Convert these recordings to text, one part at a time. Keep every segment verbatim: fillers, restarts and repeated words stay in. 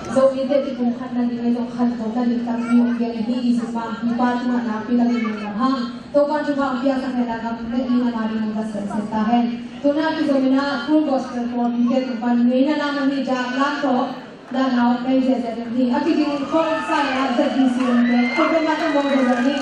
Zomite kipumkhatna ding ahi zong khantohna ding tampi hong gen hi. Zumah pipa tungah nakpi takin lungdam hang. Topa'n thupha hong piaksak hen la, gam le ding a ma ding hong vat semsem ta hen. Tu-in a kizom in a Full Gospel pawlpite tung pan ngeina lam ahi dak lam tawh dahna hong nei ziahziah ding hi. A kiding khawmsa in a Z B C hong gen. Topa mah tawh mawng ziahziah ni.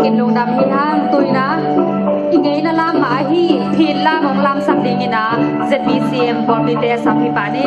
Kin lungdam hi hang. Tu-in ah i ngeina lam mah ahi Phit lam hong lamsak dingin ah Z B C M pawlpite a sam hi pah ni.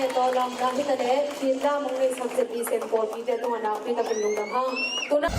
Tawh lamdang hi ta leh, Vietnam hong neihsak zetmi sempawlpite tungah nakpi takin lungdam hang. Tuna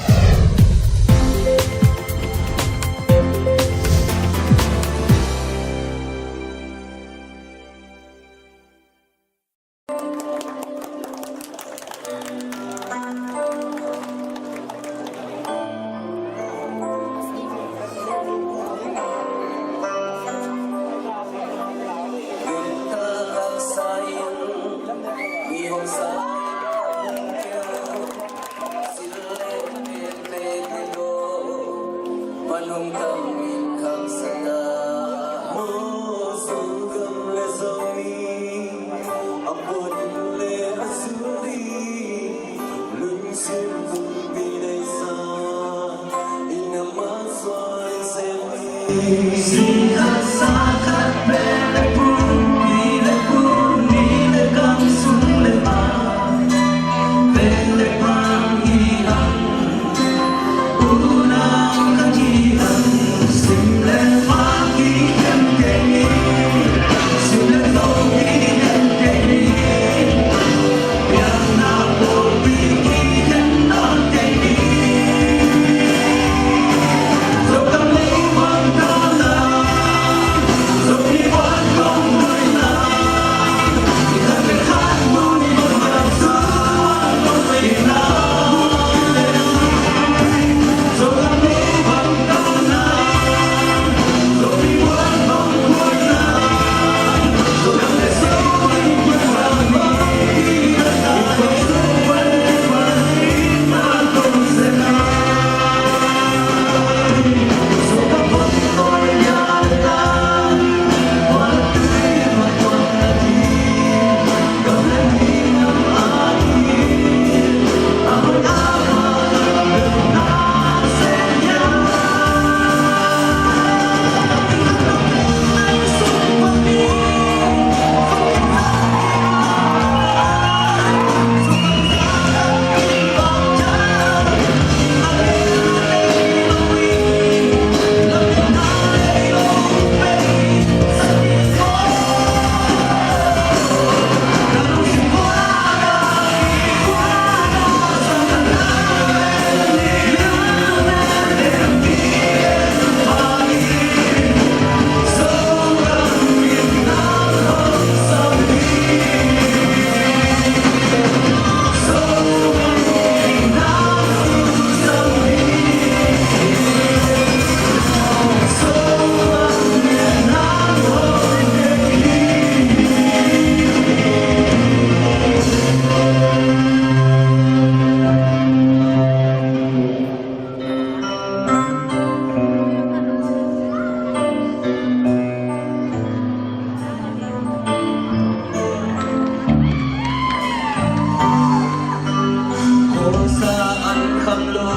Khosa an kham lo,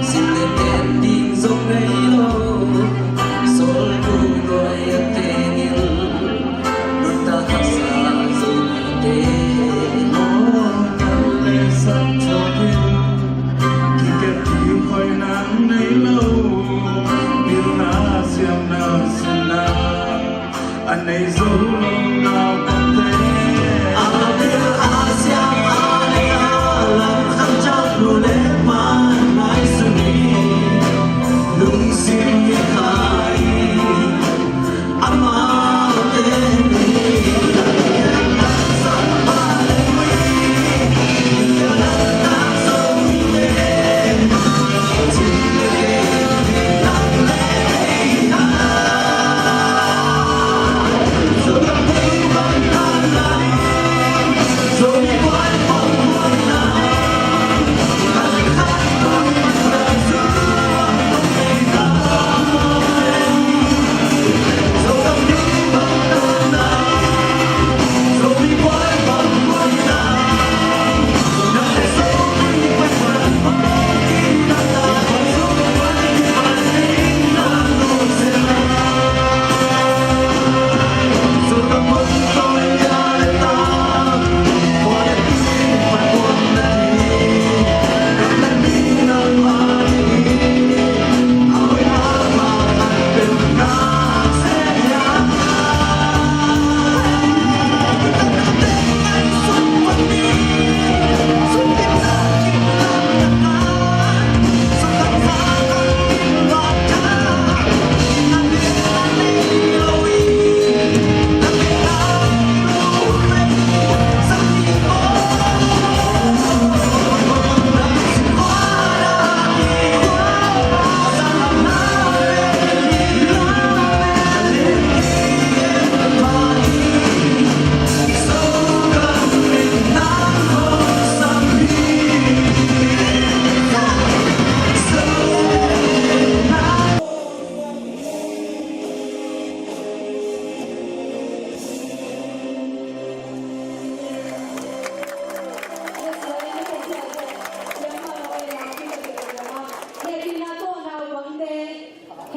sim le ten ding zong ngei lo, solbu nuai a tengin, nuntak haksa zong ngei te, nawltak le sang thawkin, kiket ding khoi nang nei lo, pilna siamna sunna. A nei zo lo naupangte. A bil a siam a nei a, lam kham ciang lu le man nai suni. Lungsim mi khai. Amaute ni.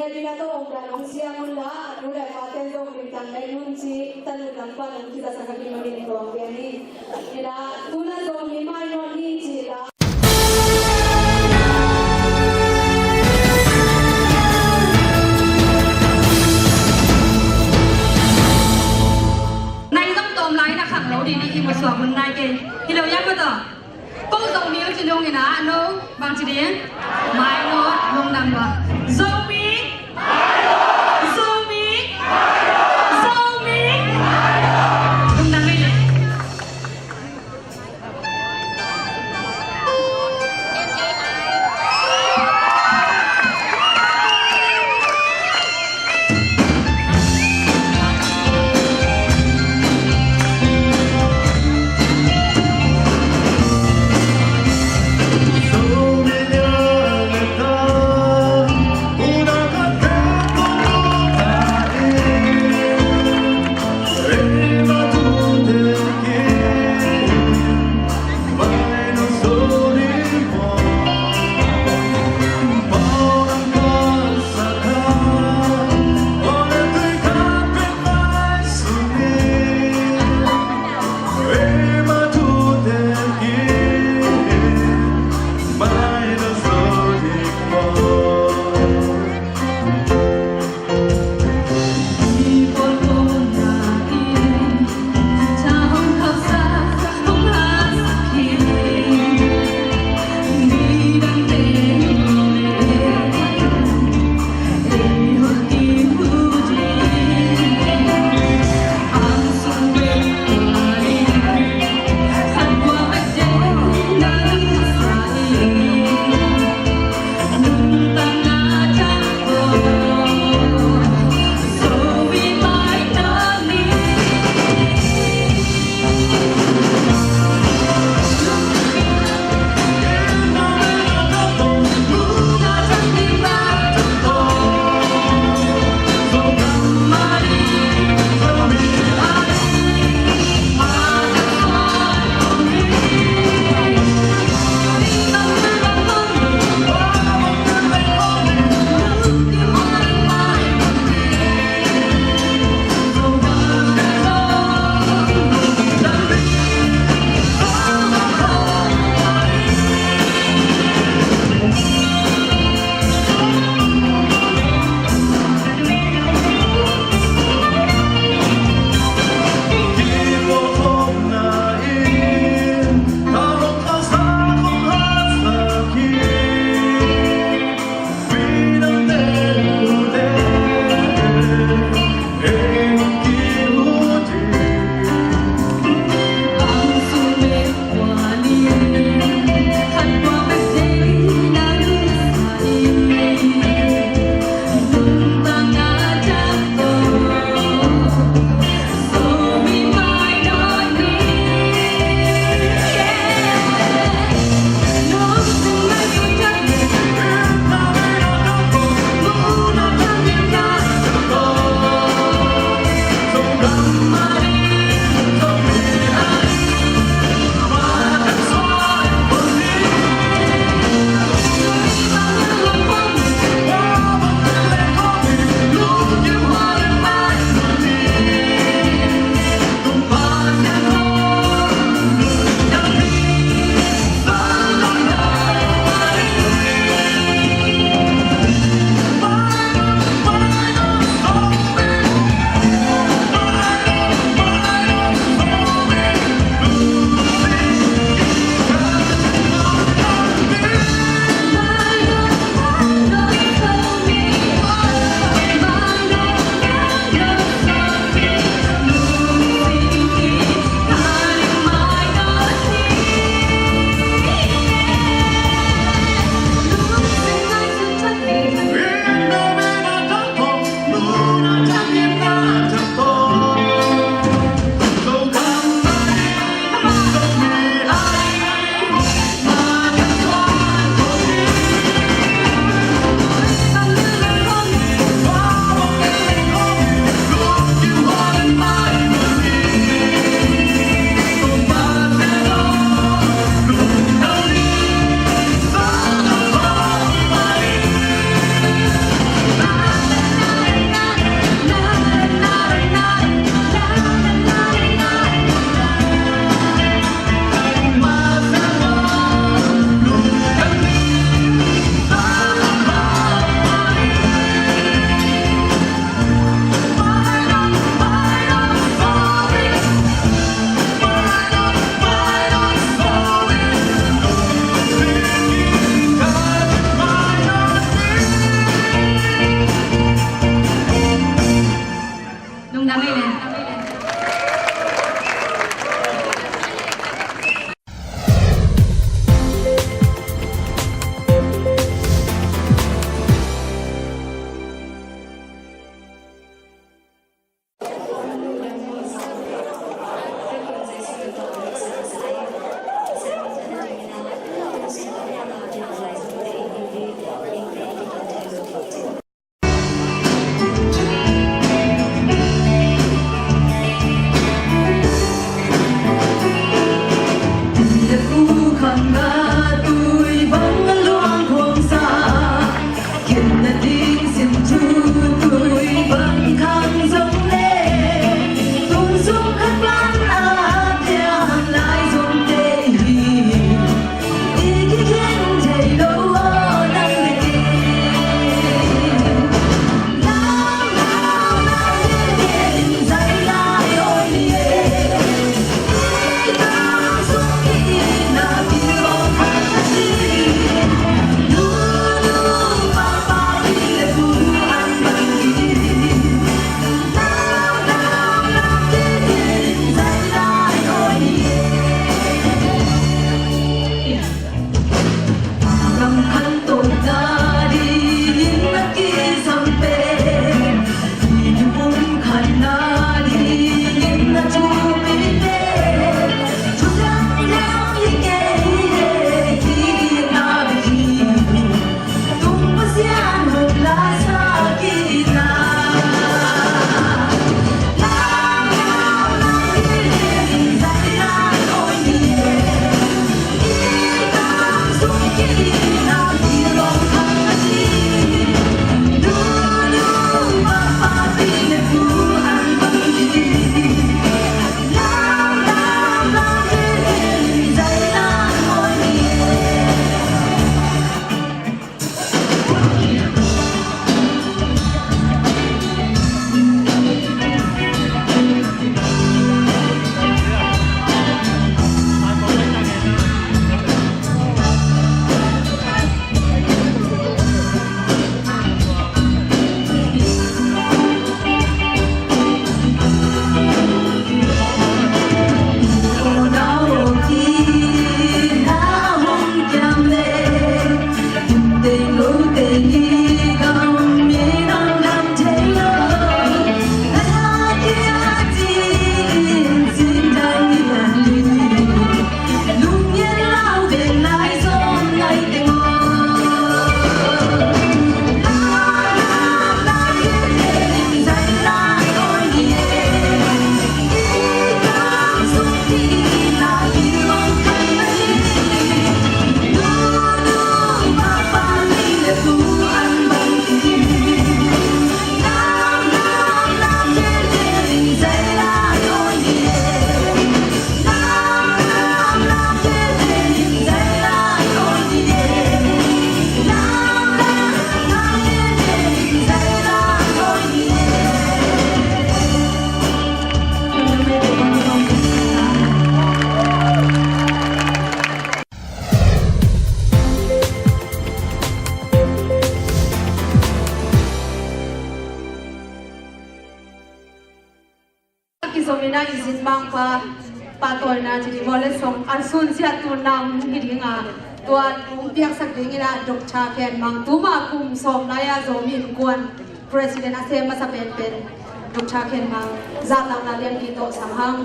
Ina tawh om dan hong siam un la, nu le pate'n zong lintang nai un ci, tanu lam pan hong kizasak a, kei mah in kong pia hi. Ina, tu-in zong mi mainawt ni ci la. Nai zong tawm lai na khang lo ding, i musuak hun nai kei. Hi lo hiam maw tawh? Ko Zomi uh ci nung ina, no bang ci ding? Mainawt, lungdam lua. Zomi, Zomi, Zomi. Lungdam lua. Zomina i zin mangpa pahtawina ci ding maw le song a sun siat tu nang hi ding a, tua tung piaksak dingin a Doctor Khen Mang tuma kum sawm nai a Zomi Innkuan President a sem masa penpen Doctor Khen Mang zahtakna lianpi tawh sam hang.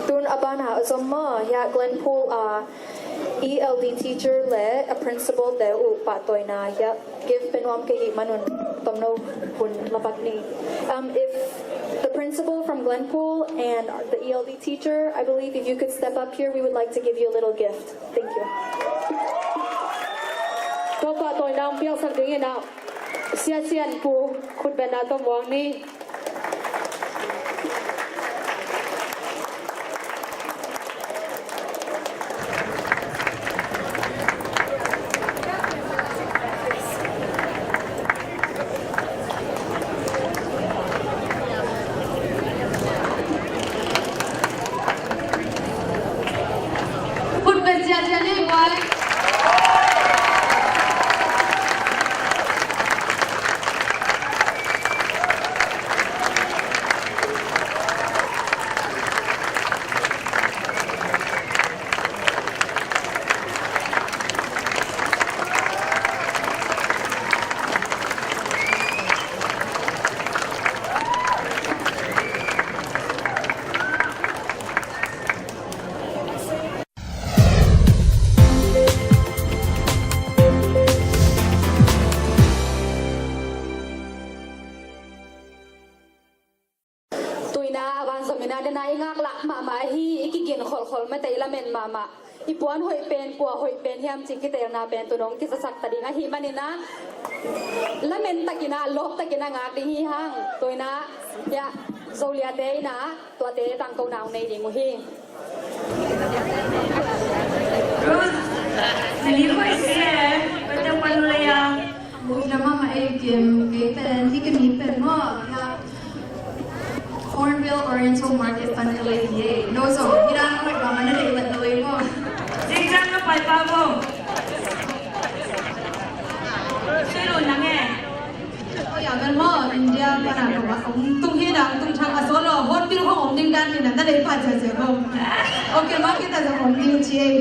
Tun a banah a zom maw, hiah Glenpool a E L D teacher le a principal te uh pahtawina hiah gift pe nuam ka hih manun tomno hun lapak ni. Um, if the principal from Glenpool and the E L D teacher, I believe if you could step up here, we would like to give you a little gift. Thank you. Tua pahtawina hong piaksak dingin ah Sia Sian Pu khutbetna tawh muang ni. Khutbet ziahziah ni guai. Tuina a van zomina dena i ngaklak mahmah ahi, i kigin kholkhol mate, i lamen mahmah. I puan hoih pen kua hoih pen hiam ci kiteelna pen tu nong kizasak ta ding ahih manin ah lamen takin ah lawp takin ah ngak ding hi hang. Tuina hiah Zoliate in ah tuate tangkona hong nei ding uh hi. Ruth, na ni hoih se, koi teng pan lei a. Ui, na mama ei kim, kei pen, hi ka ni pen maw, ya. Hornbill Oriental Market pan lei ye. No zong, hi dan hoih ba man lei, lei maw. Zingzang na pai pa maw. Sui lo nang e. Oi, a bel maw, India pana ko ba, om tung hi na, tung thang a solo, Hornbill hong om ding dan hi na, na lei pa cia cia ko. Okay, market a zong om ding ci ei.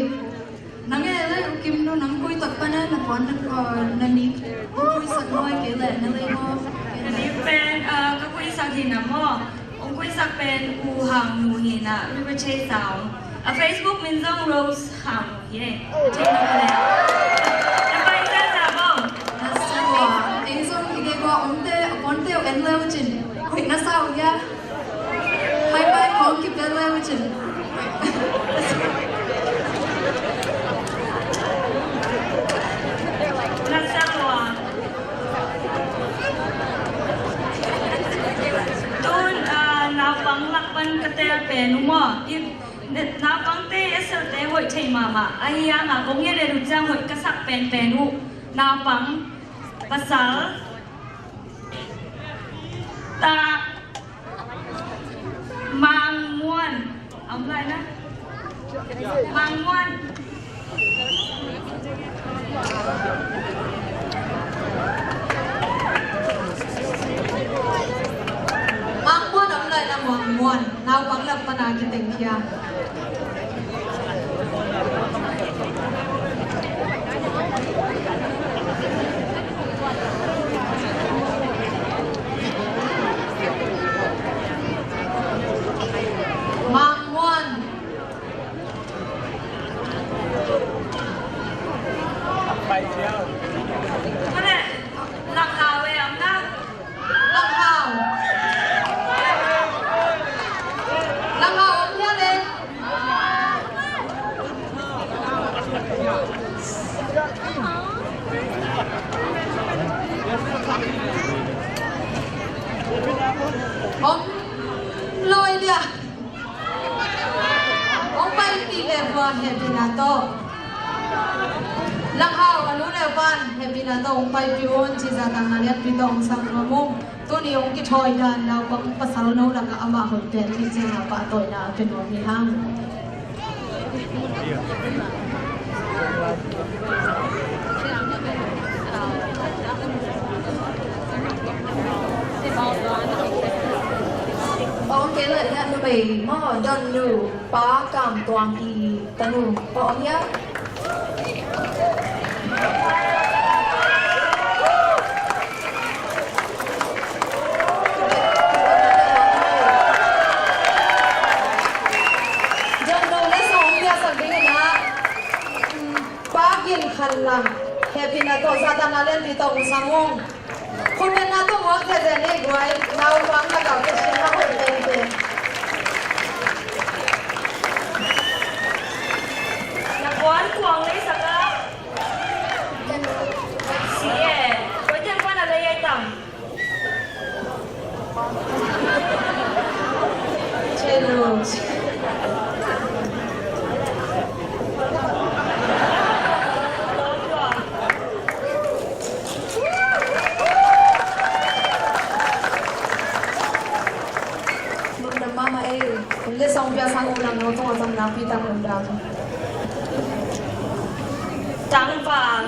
Nang e le, u Kim no, nang koi tak pana, na puan na, uh, na ni, koi sak no, ke le, na lei maw. Na ni pen, uh, ka koi sak hi na maw. Ong koi sak pen U Hang Nu hi na, River Chase Town. A Facebook min zong Rose Hang Nu hi e. Chase Town le. Na pai sa sa bong. Na sa wa. Eng zong hi ke wa ong te, ong te en le u cin. Koi na sa u ya. Hai pai kong kip le u cin. Na sa wa. Tun, ah, naupang lak pan ka tel pen uh maw. I, naupangte, S L te hoih thei mahmah. Ahi hangah kong ngen le uh ciang hoih ka sak penpen uh. Naupang, pasal, ta, Mang Muan. A om lai na. Mang Muan. Mang Muan a om lai na, Mang Muan. Naupang lam pana kiteng khia. Mang Muan. Om loi dia. Hong paipih le hua hehpihna tawh. Langhau a nu le pa hehpihna tawh hong paipih un ci, zahtakna lianpi tawh hong sang nuam ung. Tuni hong kithawi dan naupang pasal no lakah amah hoih pen hi ciangin pahtawina a pia nuam hi hang. Ong kei le, numei maw, Don nu, Pa Kam Tuang i tanu, pa om hia? Don nu le song piaksak dingin ah, Pa Gin Khan Lam, hehpihna tawh zahtakna lianpi tawh hong sang ung. Khutbetna tawh muak ziahziah nei guai, naupang lakah khuasia na hoih penpen. Na kuan kuang leisak a. Si e, koi teng pan a lei ai tam. Lungdam mahmah ei. Kum le song pia sang u nang no tungah zong nakpi tak lungdam. Tangval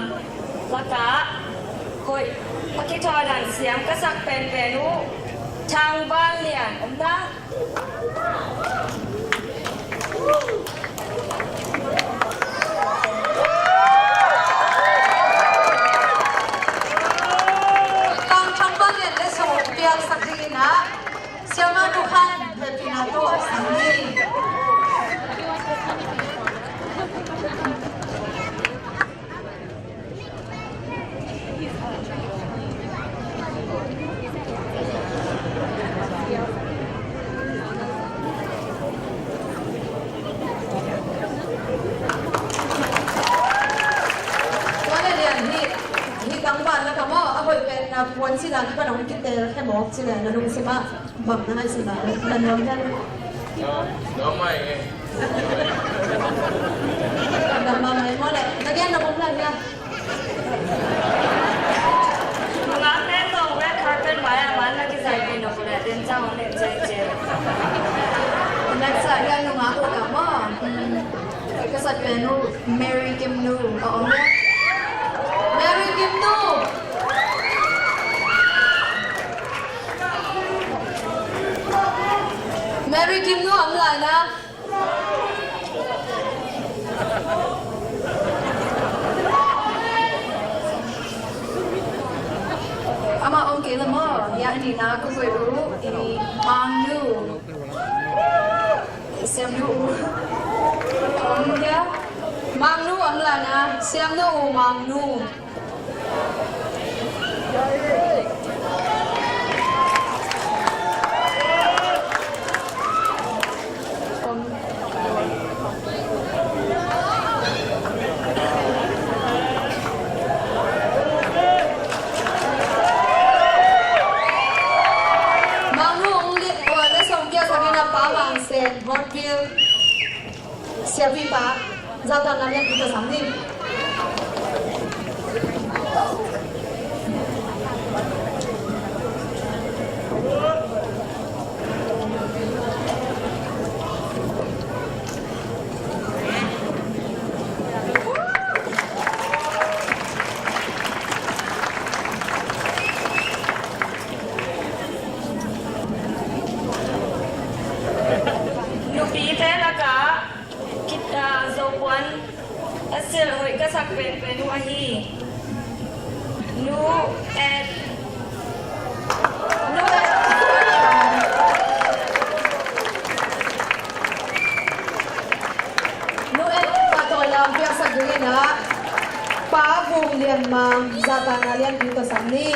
lakah hoih a kithawi dan siam ka sak penpen uh Thangval Lian om na. Tang Thangval Lian le song piaksak dingin ah, Siamah Nu Khan hehpihna tawh sang ni. Tua le lian hi, hi tangval lakah maw, a hoih pen na puan sila kipan hong kitel khe mawk ci le na lungsim ah. Bang na ngaihsun lai lo, na nuam hiam? Nuam mai nge. Nuam mai nge maw le, na gen na bawm lai hia? Nungak pen zong red carpet mai ah man na kizai pen na pu le, den zang hong den zai zai. Next ah hian nungak lakah maw? Hmm. Ka sak pen uh Mary Kim Nu a om hia? Mary Kim Nu. Mary Kim Nu om lai na. Amah om kei le maw, hia a nihna ka koih uh i Mang Nu. Siam Nu U. Om hia? Mang Nu om lai na, Siam Nu U, Mang Nu. Mang Nu ong li, ua, le song kia sa mina pa Mang Sen, Hornbill. Siapipa, zahtakna lianpi tawh sam ni. Nupite lakah Kit, ah, Zopuan a silh hoih ka sak penpen uh ahi. Nu Et. Nu Et. Nu Et, Pa Tawi Lam piaksak dingin ah Pa Vung Lian Mang, zahtakna lianpi tawh sam ni.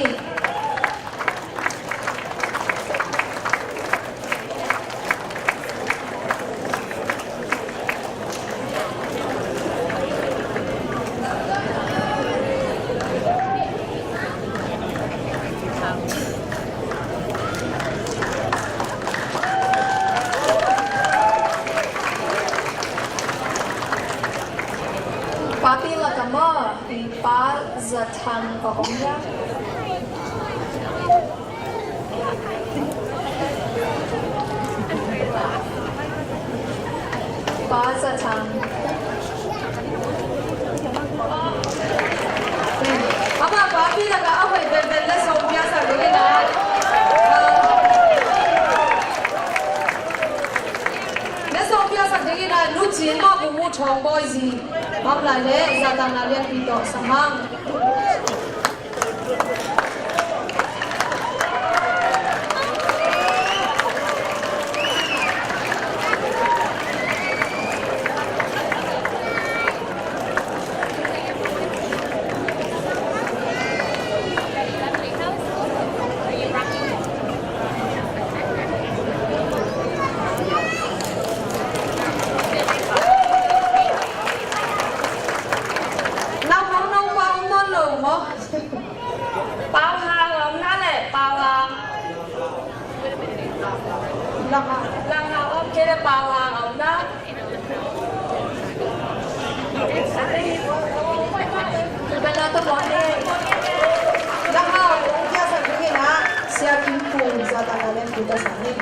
Thang ka om hia? Pa Za Thang. Ama papi lakah a hoih penpen letsong piaksak dingin ah. Letsong piaksak dingin ah Nu Cin mah Pu Mu Thawng Bawi Zi. Bang lai leh Za Thang na lianpi tawh sang hang. Nang hong nong pa hong nawn lo maw? Pau Hang a om na le, Pau Hang. Lang Hang. Lang Hang om kei le, Pau Hang a om na. Lang Hang hong piaksak dingin ah, Sia Kim Pung, Za Thang na lianpi tawh sang ni.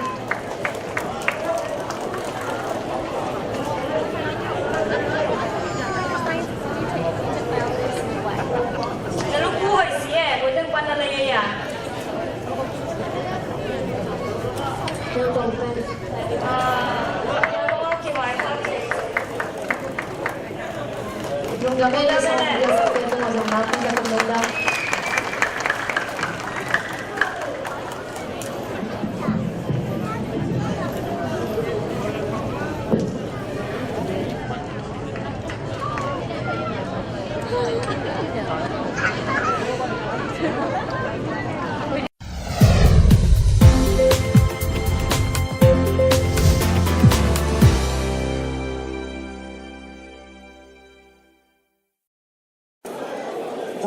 Na lungput hoih si e, buai teng pan na lei e a. Lungdam e, na sawm, na sawm, na sawm, na sawm.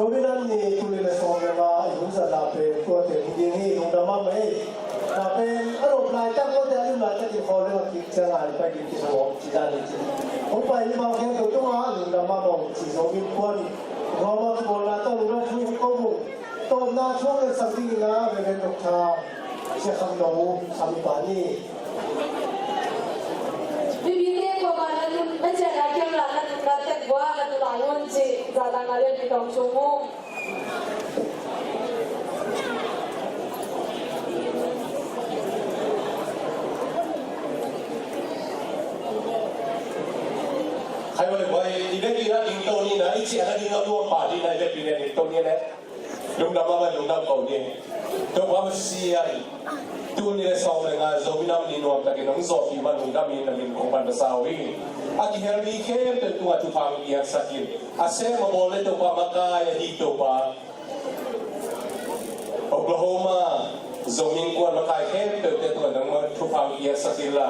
Zomi Nam Ni tul nih le sawm le nga i hun zatna pen tuate hi ding hi, lungdam mahmah ei. Tua pen a nop laitak tuate a lim laitakin khawl leng a kik ciang a i pai ding kisawm ci dan hi ci. Hong pai mi bang khempeuh tungah lungdam mahmah ci Zomi Innkuan Roma kibawlna tawh lungdam thu ko mu. Tawpna thu hong ngetsak dingin a Reverend Doctor Sia Kham No Kham i pa ni. Mipite kuamah na tun, na cian a kiang la na tun, na tek bua na tun a ngun ci, Za Thang na lianpi tawh sung mu. Khai wale wai, i vekpi na ding to ni na, i cian a ding a luang pa ding na, i vekpi na ding to ni le. Lungdam mahmah, lungdam ko ni. Topa Pasian, tul nih le sawm le nga Zomi Nam Ni nuamtakin hong zawhpih man lungdam in, na min kong phat masa uh hi. A kihel mi khempeuh tungah thupha hong piaksak in. A sem a bawl le Topa, makai ahi Topa, Oklahoma Zomi Innkuan makai khempeuhte tungah nangmah thupha hong piaksak inla,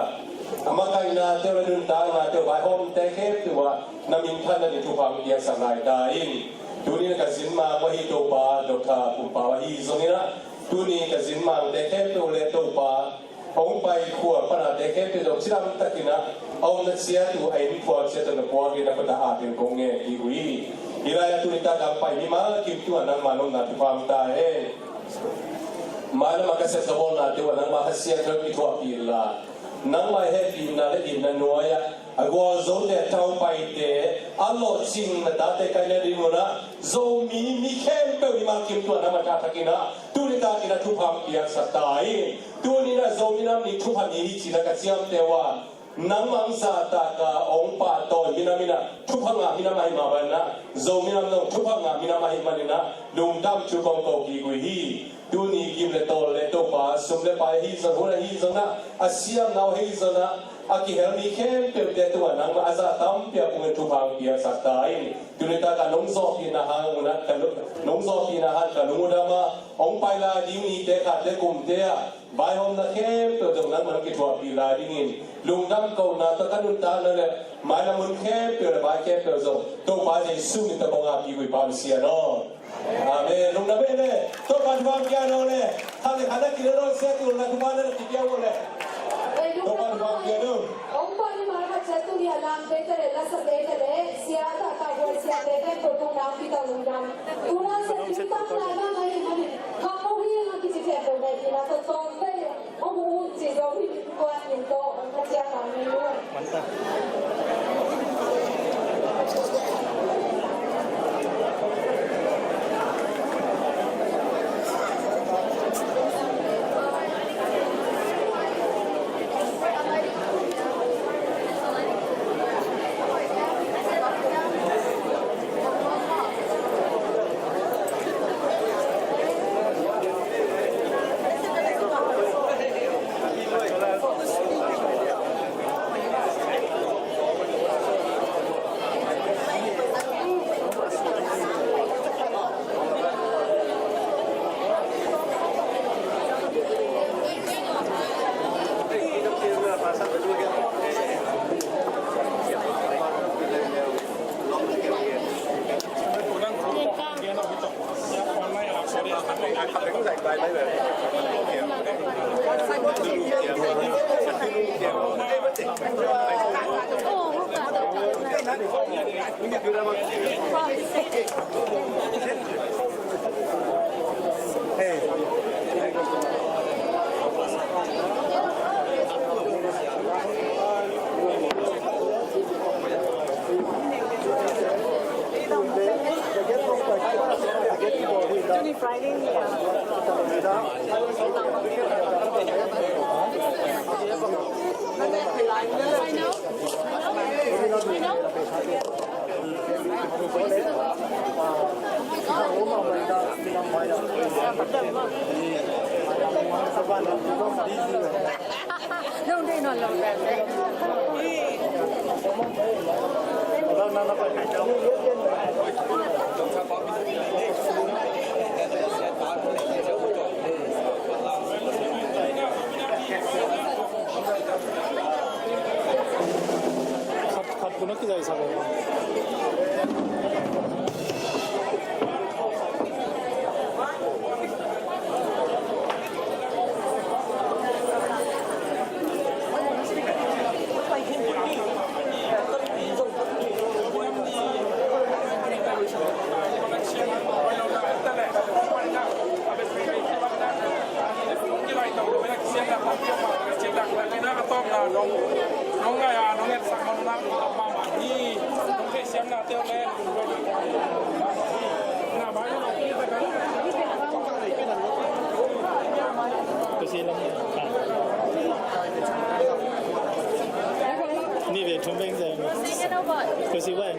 a makainate uh, a nuntaknate uh, vaihawmte khempeuh ah na minthanna ding thupha hong piaksak lai ta in. Tuni-in ka zinmang uh ahi Topa Doctor Pum Pau ahi zongin ah, tuni ka zinmangte khempeuh le Topa, hong pai khua panate khempeuh zong cidamtakin ah a omna ciatu, a innkuan ciatu na puak in, a khuta a pen kong ngen hi uh hi. Hih lai-ah tuni tak a hong pai mi ma kim tungah nangmah nopna thupha hong ta hen. Mailam a ka sepna bawlnate uh ah nangmah Kha Siangtho in kithuahpih inla, nangmah hehpihna le itna nuai-ah a gualzote, a taupaite, a lawhcing na tate kaihna ding un ah Zomi mi khempeuh in mah kim tungah nangmah tha thakin ah tuni takin ah thupha hong piaksak ta in. Tuni-in ah Zomi Nam Ni thupha ni hi ci-in ah ka ciamteh uh a, nangmah hong zahtak a hong pahtawi minam in ah thupha ngah minam ahih mah bangin ah, Zomi Nam zong thupha ngah minam ahih manin ah lungdam thu kong ko kik uh hi. Tuni gim le tawl le Topa, sum le pai ahi zong, hun ahi zong ah, a siamna uh ahi zong ah, a kihel mi khempeuhte tungah nangmah a zah tampi a pungin thupha hong piaksak ta in. Tuni tak a nong zawhpihna hang un ah ka lu-, nong zawhpihna hang ka lung uh dam a, hong pai lai ding nite, khate, kumte ah vaihawmna khempeuh zong nangmah nong kithuahpih lai dingin lungdam kohna tawh ka nuntakna le mailam hun khempeuh le vai khempeuh zong Topa Jesu min tawh kong ap kik uh hi, Pa Pasian aw. Amen. Lungdam ei le. Topa'n thupha hong pia hen aw le. Khat le khat na kilawm siat un la, thupha na kipia un le. Topa'n thupha hong pia hen aw. Hong pai ni mah khat ciat tuni a lamte le lasate le sia, a taktak huai siate khempeuh tungah hong pi ta lungdam. Tuna sia Khat, khat pun a kizai sa ko. Ni ve thum beng zai. Kusi wan.